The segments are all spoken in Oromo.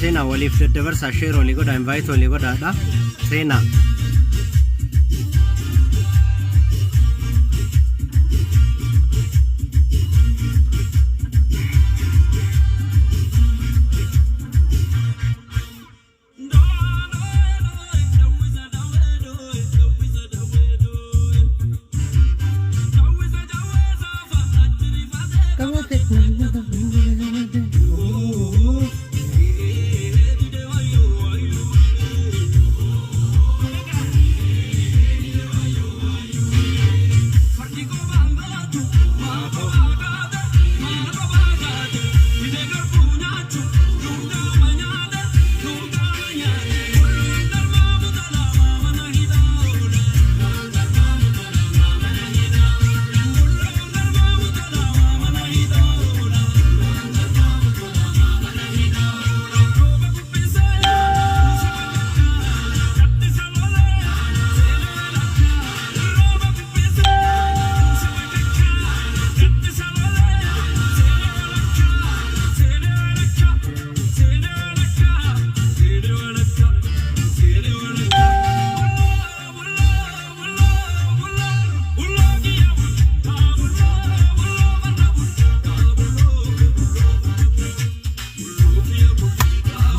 seenaa waliif daddabarsaa share walii godhaa invite walii godhaadha. Seenaa.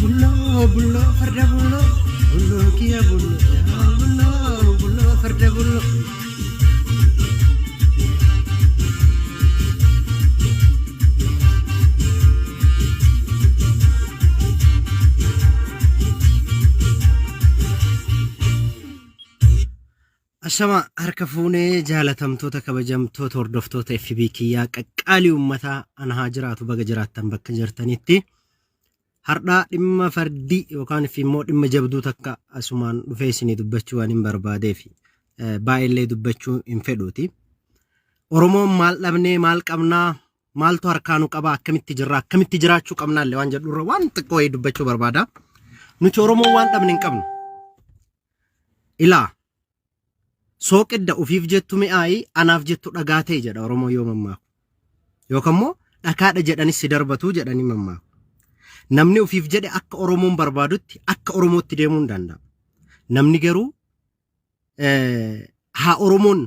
Bulloo bulloo farda bulloo bulloo kiyya bulloo yaa bulloo bulloo farda bulloo. Ashama harka fuunee jaalatamtoota kabajamtoota hordoftoota FB kiyyaa qaqqaalii uummataa ana haa jiraatu baga jiraattan bakka jirtanitti. Har'aa dhimma fardii yookaan immoo dhimma jabduu takka asumaan dhufee isinii dubbachuu waan hin barbaadeef baay'eellee dubbachuu hin fedhuuti. Oromoon maal dhabnee maal qabnaa maaltu harkaa nu qabaa akkamitti jirra akkamitti jiraachuu qabnaallee waan jedhurra waan xiqqoo wayii dubbachuu barbaada. Nuti Oromoon waan dhabne hin qabnu. Ilaa sooqidda ofiif jettu mi'aayi anaaf jettu dhagaa ta'e jedha Oromoo yoo mammaaku. Yookaan immoo dhakaadha jedhanis si darbatu jedhanii mammaaku. Namni ofiif jedhe akka Oromoon barbaadutti akka Oromootti deemuu hin danda'a. Namni garuu haa Oromoon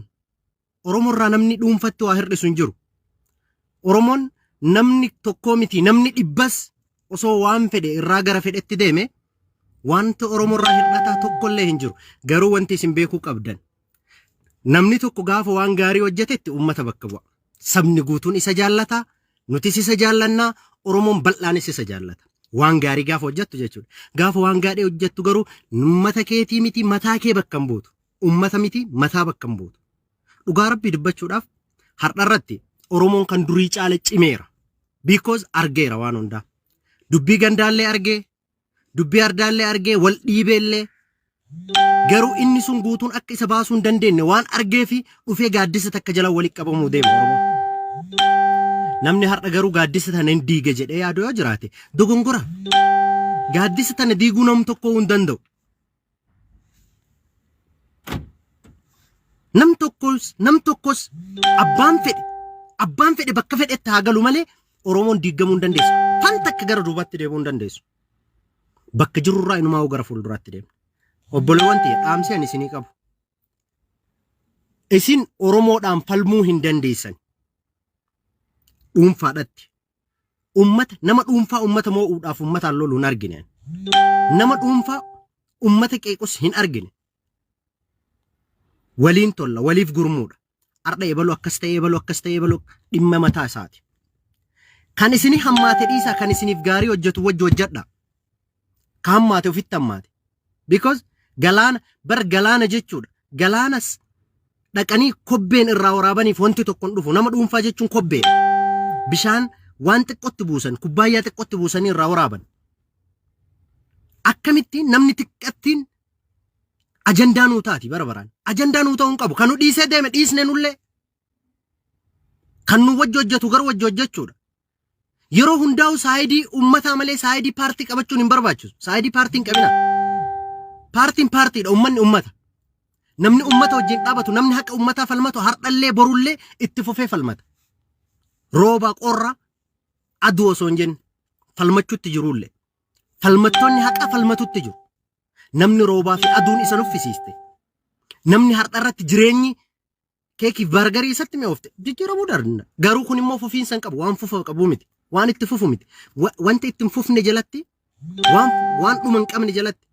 Oromoo irraa namni dhuunfatti waa hir'isu hin jiru. Oromoon namni tokkoo miti namni dhibbas osoo waan fedhe irraa gara fedhetti deeme wanti Oromoo irraa hir'ataa tokkollee hin jiru. Garuu wanti isin beekuu qabdan namni tokko gaafa waan gaarii hojjetetti uummata bakka bu'a. Sabni guutuun isa jaallata, nutis isa jaallannaa, Oromoon bal'aanis isa jaallata. Waan gaarii gaafa hojjettu jechuudha. Gaafa waan gaarii hojjettu garuu uummata keetii miti mataa kee bakka hin buutu. Ummata miti mataa bakka hin buutu. Dhugaa rabbii dubbachuudhaaf har'a irratti Oromoon kan durii caala cimeera. Because argeera waan hundaa. Dubbii gandaallee argee, dubbii ardaallee argee, wal dhiibeellee. Garuu inni sun guutuun akka isa baasuu hin dandeenye waan argee fi dhufee gaaddisa takka jala walitti qabamuu deema Oromoon. Namni har'a garuu gaaddisa tana hin diiga jedhee yaadu yoo jiraate dogongora. Gaaddisa tana diiguu nam tokko hin danda'u. Nam tokkos nam tokkos abbaan fedhe abbaan fedhe bakka fedhetti haa galu malee Oromoon diigamuu hin dandeessu. Fan takka gara duubaatti deemuu hin dandeessu. Bakka jirurraa inumaa gara fuulduraatti deemna. Obboleewwan tiyya dhaamsi ani isinii qabu. Isin Oromoodhaan falmuu hin dandeessan. Dhuunfaadhatti. Ummata nama dhuunfaa ummata moo'uudhaaf ummataan lolu hin argine. Nama dhuunfaa ummata qeequs hin argine. Waliin tolla, waliif gurmuudha. Har'a ebalu akkas ta'e, ebalu akkas ta'e, ebalu dhimma mataa isaati. Kan isinii hammaate dhiisaa, kan isiniif gaarii hojjetu wajji hojjedha. Ka hammaate ofitti hammaate. Because galaana bar galaana jechuudha. Galaanas dhaqanii kobbeen irraa waraabaniif wanti tokko hin dhufu. Nama dhuunfaa jechuun kobbeedha. Bishaan waan xiqqootti buusan, kubbaayyaa xiqqootti buusanii irraa waraaban. Akkamitti namni xiqqattiin ajandaa nuu taati bara baraan. Ajandaa nuu ta'uu hin qabu. Kan nu dhiisee deeme dhiisne nullee. Kan nu wajji hojjetu garuu wajji hojjechuudha. Yeroo hundaa'u saayidii uummataa malee saayidii paartii qabachuun hin barbaachisu. Saayidii paartii hin qabina. Paartiin paartiidha, uummanni uummata. Namni uummata wajjin dhaabatu, namni haqa uummataa falmatu har'allee borullee itti fufee falmata. Rooba, qorra, aduu osoo hin jenne falmachuutti jiruullee. Falmattoonni haqaa falmatutti jiru. Namni roobaa fi aduun isa nuffisiiste. Namni har'a irratti jireenyi keekiif baargarii isatti mi'oofte jijjiiramuu danda'a. Garuu kun immoo fufiinsa hin qabu. Waan fufa qabu miti. Waan itti fufu miti. Wanta itti hin fufne jalatti waan waan dhuma hin qabne jalatti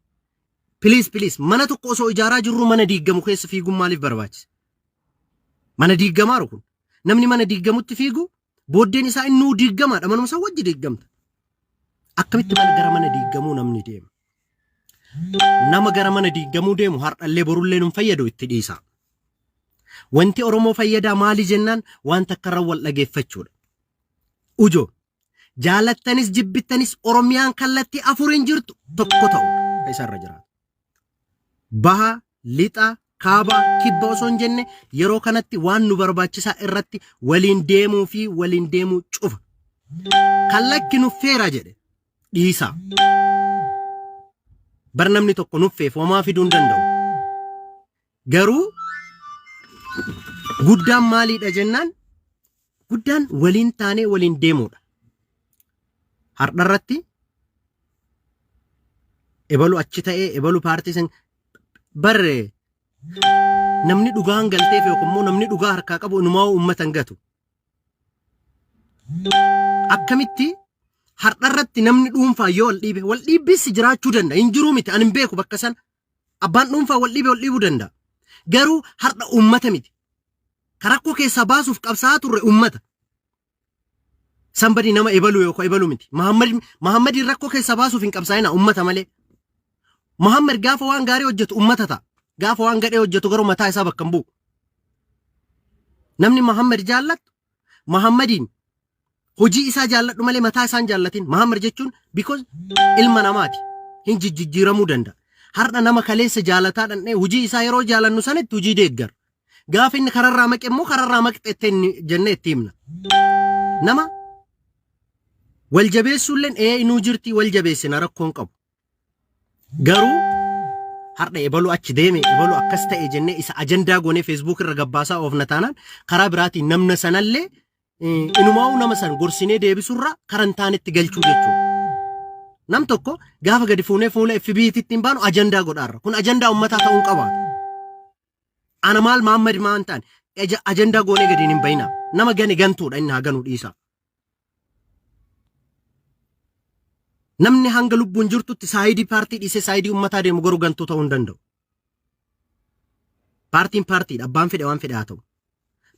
please please mana tokko osoo ijaaraa jirru mana diiggamu keessa fiiguun maaliif barbaachise? Mana diiggamaaru kun. Namni mana diiggamutti fiigu booddeen isaa innuu diiggamaadha. Manuma isaa wajji diiggamta. Akkamitti mana gara mana diiggamuu namni deema? Nama gara mana diiggamuu deemu har'allee borullee nun fayyadu itti dhiisaa. Wanti Oromoo fayyadaa maali jennaan waan takkarra wal dhageeffachuudha. Ujoo jaalattanis jibbittanis Oromiyaan kallattii afuriin jirtu tokko ta'uudha kan isarra jiraatu. Baha, lixa, kaaba, kibba osoo hin jenne yeroo kanatti waan nu barbaachisaa irratti waliin deemuu fi waliin deemuu cufa. Kan lakki nuffeera jedhe dhiisaa. Bar namni tokko nuffeef homaa fiduu hin danda'u. Garuu guddaan maaliidha jennaan guddaan waliin taanee waliin deemuudha. Har'a irratti ebalu achi ta'ee ebalu paartii san barre namni dhugaan galteef yookaan immoo namni dhugaa harkaa qabu inumaa uummata hin gatu. Akkamitti har'a irratti namni dhuunfaa yoo wal dhiibe wal dhiibbis jiraachuu danda'a hin jiruu miti ani hin beeku bakka sana Abbaan dhuunfaa wal dhiibe wal dhiibuu danda'a. Garuu har'a uummata miti. Ka rakkoo keessaa baasuuf qabsaa'aa turre uummata. Somebody nama ebaluu yookaan ebaluu miti. Muhammad Muhammadiin rakkoo keessaa baasuuf hin qabsaa'ina uummata malee. Muhammad gaafa waan gaarii hojjetu uummata ta'a. Gaafa waan gadhee hojjetu garuu mataa isaa bakka hin bu'u. Namni Muhammad jaallattu Muhammadiin Hojii isaa jaalladhu malee mataa isaa hin jaallatin. Mahammad jechuun because ilma namaati. Hin jijjiiramuu danda'a. Har'a nama kaleessa jaalataa dhandhee hojii isaa yeroo jaalannu sanitti hojii deeggar. Gaafa inni kararraa maqe immoo kararraa maqxe jennee itti himna. Nama wal jabeessuulleen ee inuu jirti wal jabeessina rakkoon qabu. Garuu har'a ebalu achi deeme ebalu akkas ta'e jennee isa ajandaa goonee feesbuuk irra gabbaasaa oofna taanaan karaa biraatiin namna sanallee Inumaa'uu nama san gorsinee deebisurra kara hin taanetti galchuu jechuudha. Nam tokko gaafa gadi fuunee fuula FB'tti hin baanu ajandaa godhaarra. Kun ajandaa uummataa ta'uu hin qabaatu. Ana maal Maammad maa hin taane ajandaa goonee gadi hin bayinaa. Nama gane gantuudha inni haa ganuu dhiisaa. Namni hanga lubbuun jirtutti saayidii paartii dhiisee saayidii uummataa deemu garuu gantuu ta'uu hin danda'u. Paartiin paartiidha. Abbaan fedhe waan fedhe haa ta'u.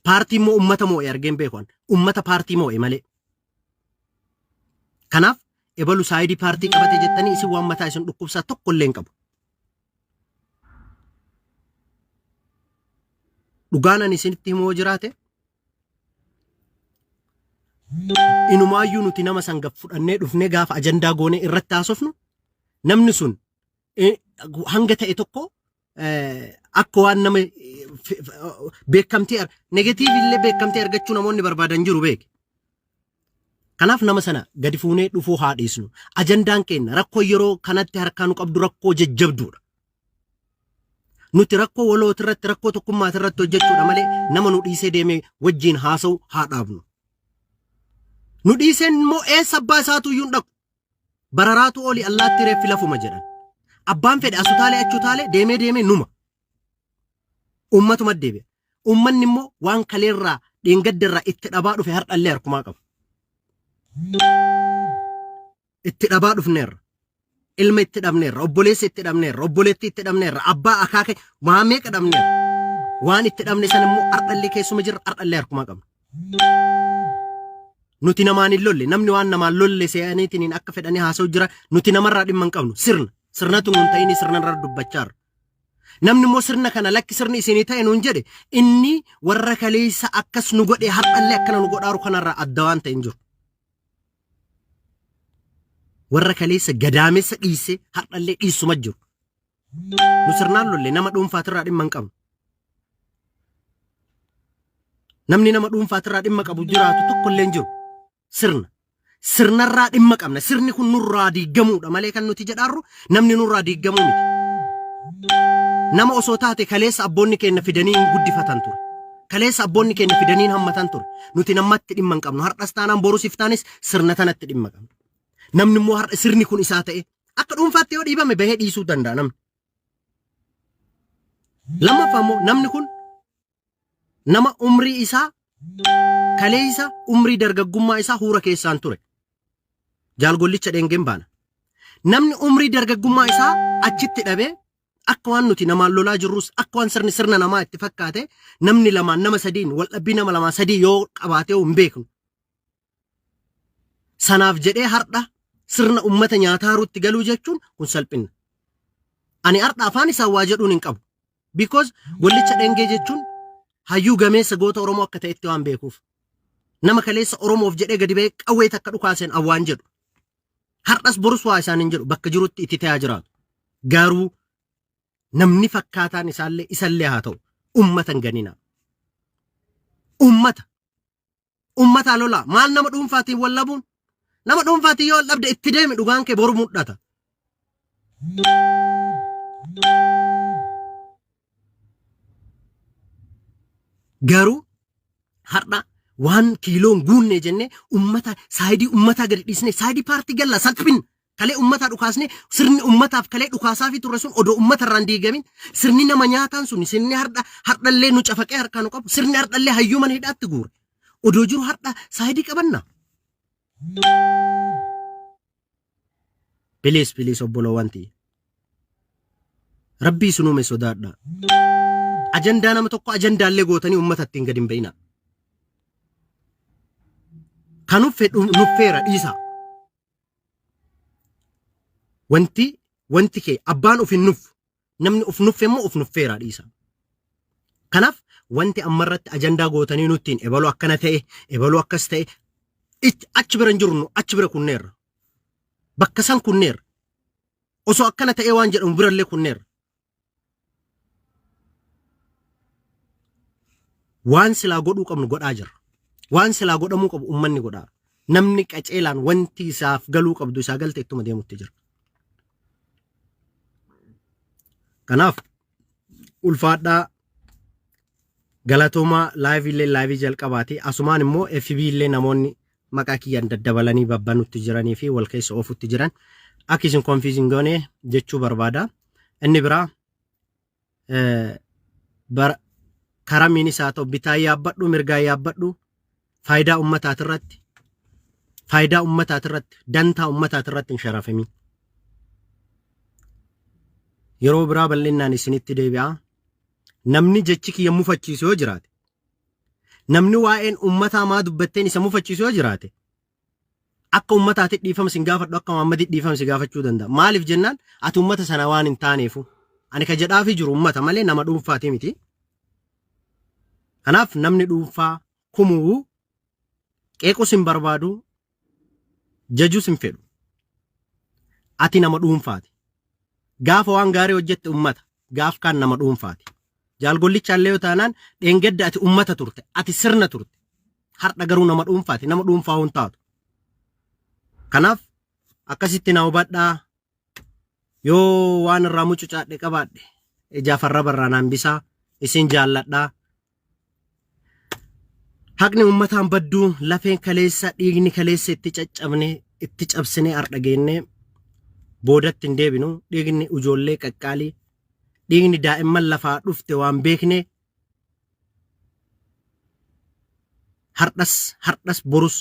Paartii immoo ummata moo'e argeen beeku an. Ummata paartii moo'e malee. Kanaaf ebalu saayidii paartii qabate jettanii isin waan mataa isin dhukkubsaa tokko illee hin qabu. Dhugaan ani isinitti himoo jiraate inumaayyuu nuti nama san gad fudhannee dhufnee gaafa ajandaa goonee irratti haasofnu namni sun hanga ta'e tokko akka waan nama beekamtii negatiiv illee beekamtii argachuu namoonni barbaadan jiru beeki. Kanaaf nama sana gadi fuunee dhufuu haa dhiisnu. Ajandaan keenya rakkoo yeroo kanatti harkaa nu qabdu rakkoo jajjabduudha. Nuti rakkoo walooti irratti rakkoo tokkummaati irratti hojjechuudha malee nama nu dhiisee deemee wajjin haasa'u haa dhaabnu. Nu dhiiseen immoo eessa abbaa isaatu iyyuu hin dhaqu. Bararaatu ooli allaattii reeffi lafuma jedhan. Abbaan fedhe as utaalee achi utaalee deemee deemee numa. Uummatuma deebi'a. Uummanni immoo waan kaleerraa dheengaddarraa itti dhabaa dhufe har'allee harkumaa qaba. Itti dhabaa dhufneerra. Ilma itti dhabneerra, obboleessa itti dhabneerra, obboleettii itti dhabneerra, abbaa akaaka waa meeqa dhabneerra. Waan itti dhabne sana immoo har'allee keessuma jirra, har'allee harkumaa qabna. Nuti namaan hin lolle, namni waan namaan lolle se'aniitiin akka fedhanii haasa'u jira. Nuti namarraa dhimma hin qabnu. Sirna. Sirnatu nuun ta'ini sirna irra dubbachaa jirra. Namni immoo sirna kana lakki sirni isinii ta'e nuun jedhe inni warra kaleessa akkas nu godhe har'allee akkana nu godhaaru kanarraa adda waan ta'e hin jiru. Warra kaleessa gadaamessa dhiisse har'allee dhiissuma jiru. Nu sirnaan lolle nama dhuunfaatirraa dhimma hin qabnu. Namni nama dhuunfaatirraa dhimma qabu jiraatu tokko illee hin jiru. Sirna. Sirnarraa dhimma qabna. Sirni kun nurraa diigamuudha malee kan nuti jedhaarru namni nurraa diigamuu miti. Nama osoo taate kaleessa abboonni keenya fidanii hin guddifatan ture. Kaleessa abboonni keenya fidanii hin hammatan ture. Nuti namatti dhimma hin qabnu. Har'as taanaan borus iftaanis sirna tanatti dhimma qabna. Namni immoo har'a sirni kun isaa ta'e. Akka dhuunfaatti yoo dhiibame bahee dhiisuu danda'a namni. Lammaffaa immoo namni kun nama umrii isaa kaleessa umrii dargaggummaa isaa huura keessaan ture. Jaal Gollicha Dheengeen baana. Namni umrii dargaggummaa isaa achitti dhabee akka waan nuti namaan lolaa jirrus akka waan sirni sirna namaa itti fakkaate namni lamaan nama sadiin waldhabbii nama lamaa sadii yoo qabaatee hin beeknu. Sanaaf jedhee hardha sirna ummata nyaataaruutti galuu jechuun kun salphinna. Ani hardha afaan isaa waa jedhuun hin qabu. Because Gollicha Dhengee jechuun hayyuu gameessa goota Oromoo akka ta'etti waan beekuuf. Nama kaleessa Oromoof jedhee gadi ba'ee qawwee takka dhukaaseen awwaan jedhu. Hardhas borus waa isaan hin jedhu bakka jirutti itti ta'aa jiraatu. Garuu namni fakkaataan isaallee isallee haa ta'u ummata hin ganinaa. Ummata Ummataa lolaa. Maal nama dhuunfaatiin wal dhabuun? Nama dhuunfaatiin yoo wal dhabde itti deemi dhugaan kee boru mul'ata. Garuu har'a waan kiiloon guunne jennee ummata saayidii ummataa gadi dhiisnee saayidii paartii galla salphin Kalee ummataa dhukaasnee sirni ummataaf kalee dhukaasaafii turre sun odoo ummata irraa hin diigamin sirni nama nyaataan sun sirni hardha hardhallee nu cafaqee harkaa nu qabu sirni hardhallee hayyuu mana hidhaatti guure odoo jiru hardha saayidii qabanna. Please please obboloowwan tiyya. Rabbii isin uume sodaadha. Ajandaa nama tokko ajandaallee gootanii ummata ittiin gadi hin ba'ina. Kan uffe nuffeera dhiisaa. Wanti wanti kee abbaan of hin nuffu. Namni of nuffe immoo of nuffeera dhiisa. Kanaaf wanti ammarratti ajandaa gootanii nuttiin ebaluu akkana ta'e ebaluu akkas ta'e achi bira hin jirru nu achi bira kunneerra. Bakka san kunneerra. Osoo akkana ta'ee waan jedhamu birallee kunneerra. Waan silaa godhuu qabnu godhaa jirra. Waan silaa godhamuu qabu ummanni godhaa. Namni qaceelaan wanti isaaf galuu qabdu isaa galte ittuma deemutti jira. Kanaaf ulfaadhaa galatoomaa laayivii illee laayivii jalqabaati. Asumaan immoo FB illee namoonni maqaa kiyyaan daddabalanii babbanutti jiranii fi wal keessa oofutti jiran akka isin confusing goone jechuu barbaada. Inni biraa bara karamiinis haa ta'u bitaa yaabbadhu mirgaa yaabbadhu faayidaa ummataati irratti faayidaa ummataati irratti dantaa ummataati irratti hin sharafamin. Yeroo biraa bal'innaan isinitti deebi'a. Namni jechi kiyya mufachiisu yoo jiraate namni waa'een ummataa maa dubbatteen isa mufachiisu yoo jiraate akka ummataatti dhiifama sin gaafadhu akka Muhammaditti dhiifama si gaafachuu danda'a. Maaliif jennaan ati ummata sana waan hin taaneefu. Ani ka jedhaafii jiru ummata malee nama dhuunfaati miti. Kanaaf namni dhuunfaa kumuu qeequs hin barbaadu jajus hin fedhu. Ati nama dhuunfaati. Gaafa waan gaarii hojjette ummata, gaaf kaan nama dhuunfaati. Jaal Gollichaallee yoo taanaan dheengadda ati ummata turte, ati sirna turte. Har'a garuu nama dhuunfaati, nama dhuunfaa hin taatu. Kanaaf akkasitti na hubadhaa. Yoo waan irraa mucucaadhe qabaadhe ijaaf arraba irraa naan bisaa isin jaalladhaa. Haqni uummataan badduu lafeen kaleessa dhiigni kaleessa itti caccabne itti cabsinee har'a geennee boodatti hin deebinu dhiigni ijoollee qaqqaalii dhiigni daa'imman lafaa dhufte waan beekne hardhas hardhas borus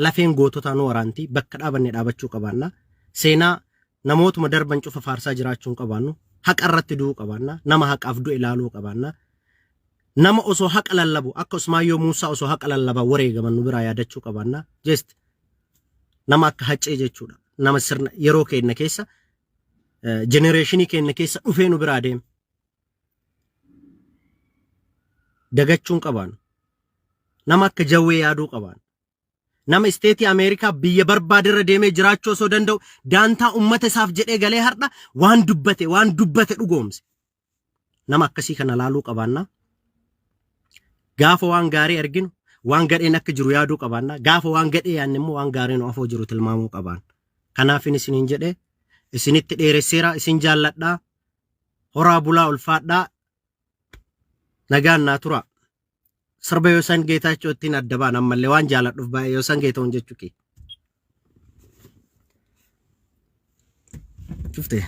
lafeen goototaa nu waraanti bakka dhaabanne dhaabachuu qabaanna seenaa namootuma darban cufa faarsaa jiraachuu hin qabaannu haqa irratti du'uu qabaanna nama haqaaf du'e ilaaluu qabaanna nama osoo haqa lallabu akka Usmaayyoo Muusaa osoo haqa lallabaa wareegaman nu biraa yaadachuu qabaanna just nama akka Haccee jechuudha nama sirna yeroo keenya keessa jenereeshinii keenya keessa dhufee nu biraa deeme dagachuun qabaannu. Nama akka jawwee yaaduu qabaannu. Nama isteetii Ameerikaa biyya barbaaderra deemee jiraachuu osoo danda'u daantaa uummata isaaf jedhee galee har'a waan dubbate waan dubbate dhugoomse. Nama akkasii kana laaluu qabaanna. Gaafa waan gaarii arginu waan gadheen akka jiru yaaduu qabaanna. Gaafa waan gadhee yaadne immoo waan gaarii nu afoo jiru tilmaamuu qabaanna. Kanaafin isiniin jedhe isinitti dheeresseera isin jaalladhaa. Horaa bulaa ulfaadhaa. Nagaan naa turaa. Sirba Yoosan Geetaachoo ittiin adda ba'an ammallee waan jaaladhuuf baay'ee Yoosan Geetahuun jechuu kiyya. Cufte.